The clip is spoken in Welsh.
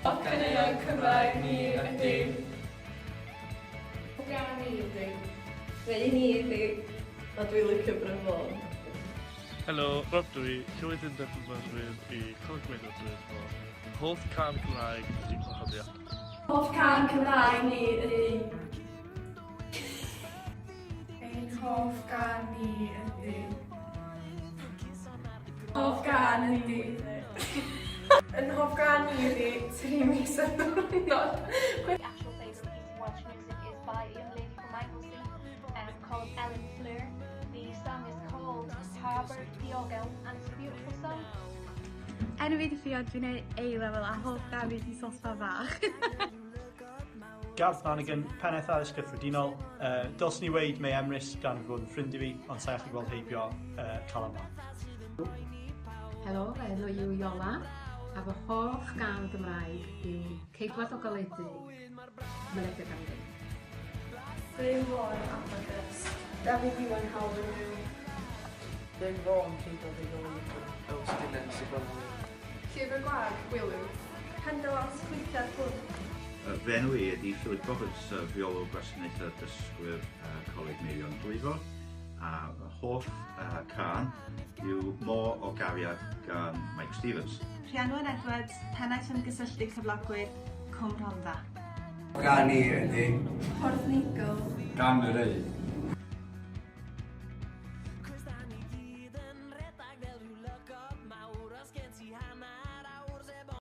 Hoff caneuon Cymraeg ni ydy. Hoff gân ni ydy. Fy un i ydy. A dwi licio Bryn Fôn. Helo, Rob dw i, Llywydd Undeb Myfyrwyr i Coleg Gwenno Dwyfor. Hoff cân Cymraeg ydy Gwahoddiad. Hoff cân Cymraeg ni ydy. Ein hoff gân ni ydy. Hoff gân ydy. Yn hoff gân ni ydy Tri Mis y Diwrnod. My actual favourite piece of Welsh music is by a young lady from Anglesey um, called Ellen Fleur. The song is called Harbour Diogel and it's a beautiful song. Enw fi 'di Ffion, dwi'n neud A-level a hoff gân fi 'di Sosban Fach. Garth Flanagan, Pennaeth Addysg Gyffredinol. Uh, dylswn i weud Mei Emrys gan fod yn ffrind i fi, ond sa'i allu gweld heibio uh, Calan Lân. Helo, fy enw i yw Iola, a fy hoff gân Gymraeg yw Ceidwad o Goleudy, Mynediad am Ddim. Bryn Fôn, Abacus. Dafydd Iwan, Hawl yn Fyw. Bryn Fôn, Ceidwad o Goleudy. Elis Dylan, Sir Fynwy. Llyfr Gwag, Gwilym. Pendawas, Chwitha'r Hwn. Fy enw i ydy Philip Roberts, Rheolwr Gwasanaethau Dysgwyr Coleg Meirion Dwyfor, a fy hoff cân yw Môr o Gariad gan Mike Stevens. Rhianwen Edwards, Pennaeth Ymgysylltu Cyflogwyr, Cwm Rhondda. Gân i ydy. Porth Neigwl. Gan yr Eig.